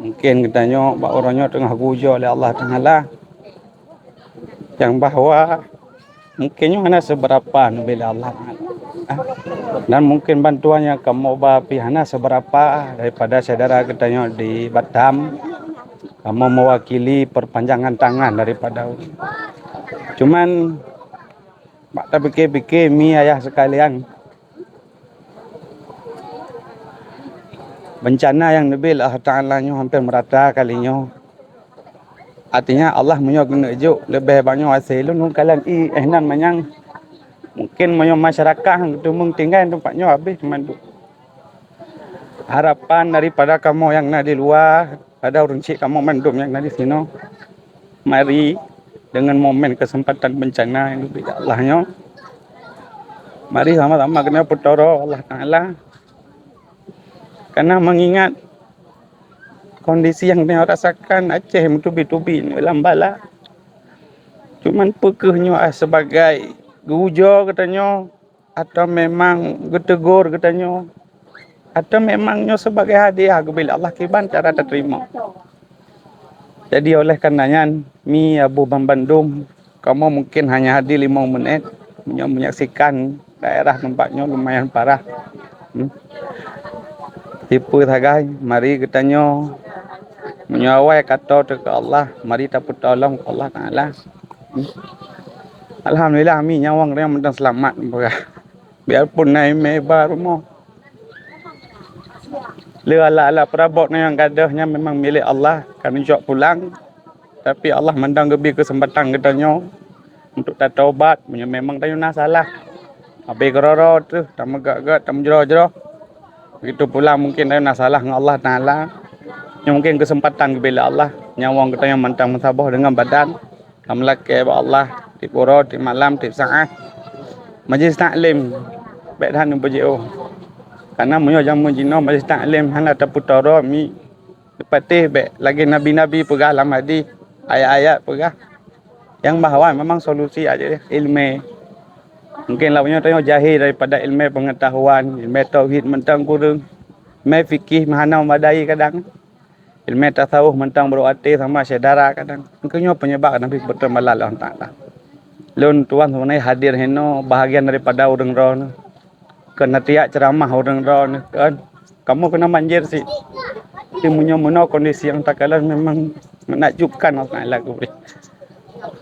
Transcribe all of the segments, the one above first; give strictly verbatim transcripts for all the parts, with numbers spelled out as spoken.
Mungkin geutanyoe bak uroe nyoe teungoh geuujoe lé Allah Taala, nyang bahwa mungkin nyoe hana seubeurapa neubri lé Allah Taala. Dan mungkin bantuan nyang kamoe ba pih hana seubeurapa daripada syedara geutanyoe di Batam. Kamoe meuwakili perpanjangan tangan daripada, cuman bak tapike-pike mi ayah sekalian, bencana nyang neubri lé Allah Taala nyoe hampir meurata kali nyoe. Artinya Allah meunyoe geuneuk jok leubeh banyoe asai lôn, lôn kalon ié nan manyang. Mungkin meunyoe masyarakat han geuteumeung tinggai teumpat nyoe habéh mandum. Harapan daripada kamoe nyang na di luwa, pada ureuëng cit kamoe mandum nyang na di sinoe, mari deungon momen keuseumpatan bencana nyang geubri lé Allah nyoe, mari sama-sama keuneuk peutoro Allah Taala. Karena mengingat kondisi nyang tanyoe rasakan, Aceh meutubi-tubi nyoe lam bala. Cuman peu kheueh nyoe sebagai geuujoe geutanyoe, atau memang geutegur geutanyoe, atau memang nyoe sebagai hadiah geubri lé Allah, kiban cara tateurimong. Jadi oleh karena nyan, mi Abu Bambandum, kamoe mungkin hanya hadir limong menit, meunyoe menyaksikan daerah teumpat nyoe lumayan parah. Hmm. Tipe sagai, mari geutanyoe, meunyoe awai kato teuka Allah, mari tapeutolong keu Allah Taala. Hmm. Alhamdulillah, mi nyawong tanyoe mantong seulamat, peugah. Biarpun na ié mé ba rumoh. Le alat-alat peurabot nyang gadôh nyan memang milék Allah, ka neucok pulang. Tapi Allah mantong geubri keuseumpatan geutanyoe untuk tatobat, meunyoe memang tanyoe na salah. Habéh keudroe-droe teuh, tameugét-gét, tameujroh-jroh. Begitu pula mungkin tanyoe na salah ngon Allah Taala. Nyoe mungkin keuseumpatan geubri lé Allah, nyawong geutanyoe mantong meusaboh deungon badan. Kamoe lakée bak Allah, tiep uroe, tiep malam, tiep saát. Majlis taklim, bék that neubeujiôh. Karena meunyoe jameun jinoe majlis taklim hana tapeutoro mi, patéh bék lagée nabi-nabi peugah lam hadih, ayat-ayat peugah. Nyang bahwa memang solusi aja iéleumé. Mungkin lawan nyoe tanyoe jahé daripada iéleumé peungeutahuan, iéleumé tauhid mantong kureueng, iéleumé fikih hana memadai kadang. Iéleumé tasawuf mantong brok até sama syedara kadang. Mungkin nyoe penyebab kadang pih beuteumalah lé Allah Taala. Lôn tuan sebenarnya hadir hinoe bahagian daripada ureuëng droeneuh. Keu neutiyak ceuramah ureuëng droeneuh kan. Kamoe keunong banjir sit. Tapi meunyoe meunoe kondisi nyang takalon memang menakjubkan Allah Taala geubri.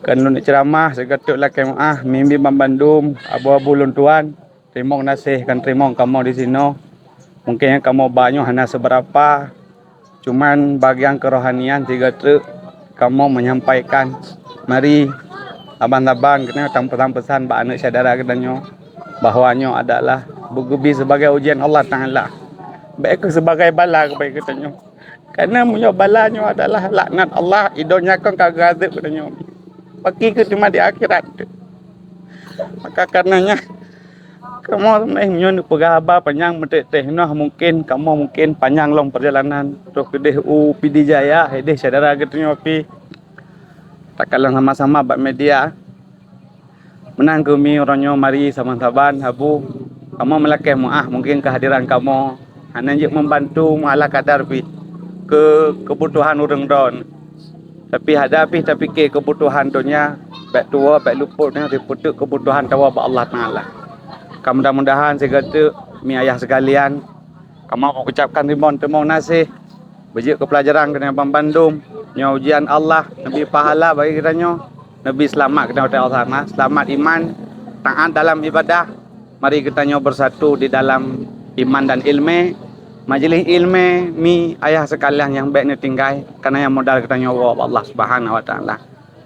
Kan lôn ceuramah sigoe teuk lakée meuáh, mibi banmandum, abu-abu lôn tuan. Teurimong gaséh kan teurimong kamoe di sinoe. Mungken nyang kamoe ba nyoe hana seubeurapa, cuman bagian kerohanian sigoe treuk kamoe menyampaikan. Mari saban-saban geutanyoe tapeusan-peusan bak aneuëk syedara geutanyoe bahwa nyoe adalah beugeubi sibagai ujian Allah Taala, bék keu sibagai bala keubai geutanyoe. Karena meunyoe bala nyoe adalah laknat Allah, i donya kon ka geuazeueb geutanyoe, pakri keu teuma di akhirat. Maka karenanya, kamoe sebenarnya meunyoe neupeugah haba panyang meutek-tek inoe, mungken kamoe mungken panyang lom perjalanan troh keudeh u Pidie Jaya, ideh syedara geutanyoe pih takalon sama-sama bak media. Meunan keuh mi uroe nyoe mari saban-saban, Abu, kamoe meulakée meuáh mungken keuhadiran kamoe hana jeuet membantu meuala kadar pih keu keubutuhan ureuëng droeneuh. Tapi hada pih tapike keubutuhan donya, bék tuwoe, bék luput nyan sipeuteuk keubutuhan tawoe bak Allah Taala. Ka mudah-mudahan sigoe teuk mi ayah sekalian, kamoe ucapkan ribuan teurimong gaséh. Beujeuet keu peulajaran keunan banmandum. Nyoe ujian Allah, neubi pahala bagi geutanyoe, neubi seulamat keunan watée Allah, seulamat iman, taát dalam ibadah. Mari geutanyoe beusatu di dalam iman dan iéleumé. Majelis iéleumé mi ayah sekalian nyang bék neutinggai, kareuna nyang modal geutanyoe woe bak Allah Subhanahu Wa Taala.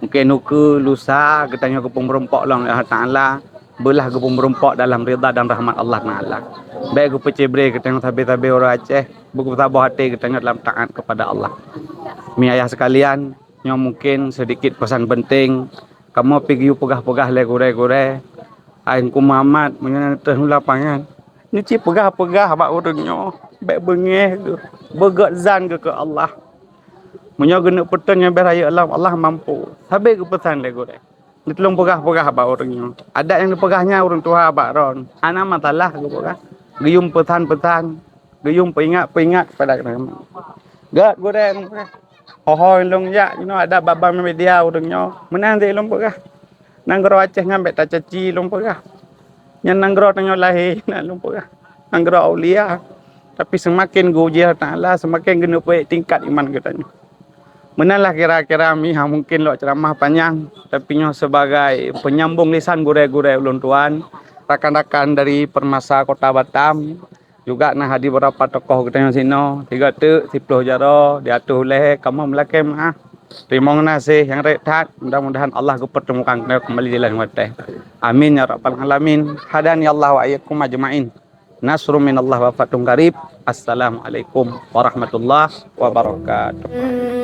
Mungken ukeue lusa geutanyoe geupeumeureumpok lom lé Allah Taala, beulah geupeumeureumpok dalam ridha dan rahmat Allah Taala. Bék geupeucibre geutanyoe sabe-sabe ureuëng Aceh, beugeusaboh até geutanyoe dalam taát kepada Allah. Mi ayah sekalian, nyoe mungken sedikit pesan penting. Kamoe pih geuyue peugah-peugah lé gurée-gurée, "Hai Teungku Muhammad, meunyoe na teuh u lapangan, neuci peugah-peugah bak ureuëng nyoe, bék beungéh geuh, beugét zan geuh keu Allah. Meunyoe geuneuk peuteun nyang bék rayeuk lom, Allah mampu." Sabe geupeusan lé gurée. Neutulông peugah-peugah bak ureuëng nyoe. Adat nyang neupeugah nyan ureuëng tuha bak droe, hana masalah geupeugah. Geuyue peusan-peusan, geuyue peuingat-peuingat kepada kamoe. Gét gurée lôn peugah. Ho-ho lôn jak jinoe ada babah media ureuëng nyoe. Meunan deh lôn peugah. Nanggroe Aceh nyan bék tacaci lôn peugah. Nyan nanggroe tanyoe lahé na lôn peugah. Nanggroe aulia. Tapi seumaken geuuji Allah Taala, seumaken geuneupeuék tingkat iman geutanyoe. Meunan lah kira-kira mi ha mungken lok ceuramah panyang, tapi nyoe sebagai penyambung lisan gurée-gurée ulôn tuan, rakan-rakan dari Permasa Kota Batam, juga na hadir beberapa tokoh geutanyoe sinoe, tiga teuk, siploh jaroe, di ateueh ulée, kamoe meulakée meuah. Teurimong gaséh nyang rayeuk that, mudah-mudahan Allah geupertemukan geutanyoe kembali di laén watée. Amin ya rabbal alamin. Hadani Allah wa iyyakum ajmain. Nasrun minallah wa fathun qarib. Assalamualaikum warahmatullahi wabarakatuh.